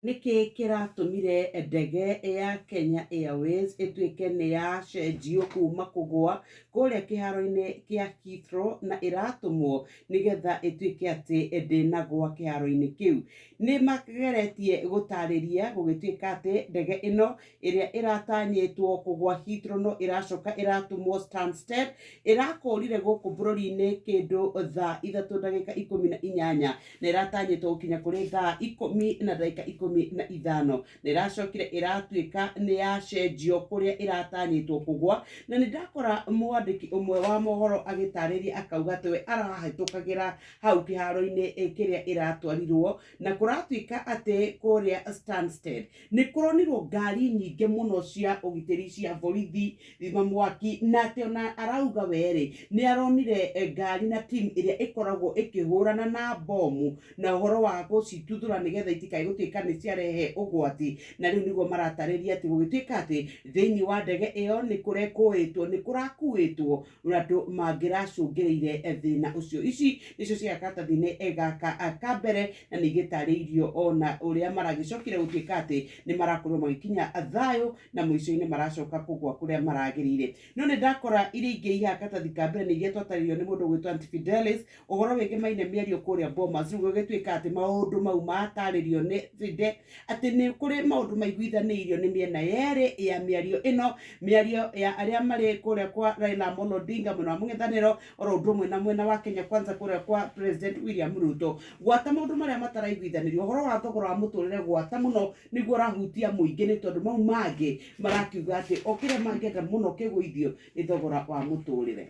Nĩkĩ kĩratũmire ndege ya Kenya Airways ĩtuĩke nĩ yacenjio kuma kũgũa kũrĩa kĩharo-inĩ kĩa Heathrow na ĩratũmwo nĩgetha ĩtuĩke atĩ ndĩnagũa kĩharo-inĩ kĩu? Nĩ mageretie gũtarĩria gũgĩtuĩka atĩ ndege ĩno ĩrĩa ĩratanyĩtwo kũgũa Heathrow no ĩracoka ĩratũmwo Stansted ĩrakũrire gũkũ bũrũri-inĩ kĩndũ thaa 3 ndagĩka 18 na ĩratanyĩtwo gũkinya kũrĩ thaa 10 na ndagĩka 15 na ĩracokire ĩratuĩka nĩ yacenjio kũrĩa ĩratanyĩtwo kũgwa. Na nĩ ndakora mwandĩki ũmwe wa mohoro agĩtarĩria akauga atĩ we arahĩtũkagĩra hau kĩharo-inĩ kĩrĩa ĩratwarirwo na kũratuĩka atĩ kũrĩa Stansted nĩ kũronirwo ngari nyingĩ mũno cia ũgitĩri cia borithi thima mwaki, na atĩ ona arauga werĩ nĩ aronire ngari na team ĩrĩa ĩkoragwo ĩkĩhũrana na bomu na ũhoro wa gũcituthũra nĩgetha itikae gũtuĩka nĩ ciarehe ũgwati. Na rĩu nĩguo maratarĩria atĩ gũgĩtuĩka atĩ thĩinĩ wa ndege ĩyo nĩ kũrekũĩtwo, nĩ kũrakuĩtwo andũ mangĩracũngĩrĩire thĩna ũcio. Ici nĩcio cia karatathi-inĩ gaka ka mbere na nĩ igĩtarĩirio ona ũrĩa maragĩcokire gũtuĩka atĩ nĩ marakorirwo magĩkinya thayũ na mũico-inĩ maracoka kũgwa kũrĩa maragĩrĩire. No nĩ ndakora iria ingĩ ihaha karatathi ka mbere nĩ iria twatarĩirio nĩ mũndũ ũgwĩtwo Aunty Fidelis ũhoro wĩgĩmaine mĩario kũrĩa Bomas. Rĩu gũgĩtuĩka atĩ maũndũ mau matarĩrio nĩ Fide atĩ nĩ kũrĩ maũndũ maiguithanĩirio nĩ mĩena yerĩ ya mĩario ĩno, mĩario ya arĩa marĩ kũrĩa kwa Raila Amolo Odinga mwena wa mũng'ethanĩro oro ũndũ ũmwe na mwena wa Kenya Kwanza kũrĩa kwa President William Ruto. Gwata maũndũ marĩa mataraiguithanĩrio, ũhoro wa thogora wa mũtũrĩre gwata mũno nĩguo ũrahutia mũingĩ, nĩ tondũ mau mangĩ marakiuga atĩ o kĩrĩa mangĩenda mũno kĩgũithio nĩ thogora wa mũtũrĩre.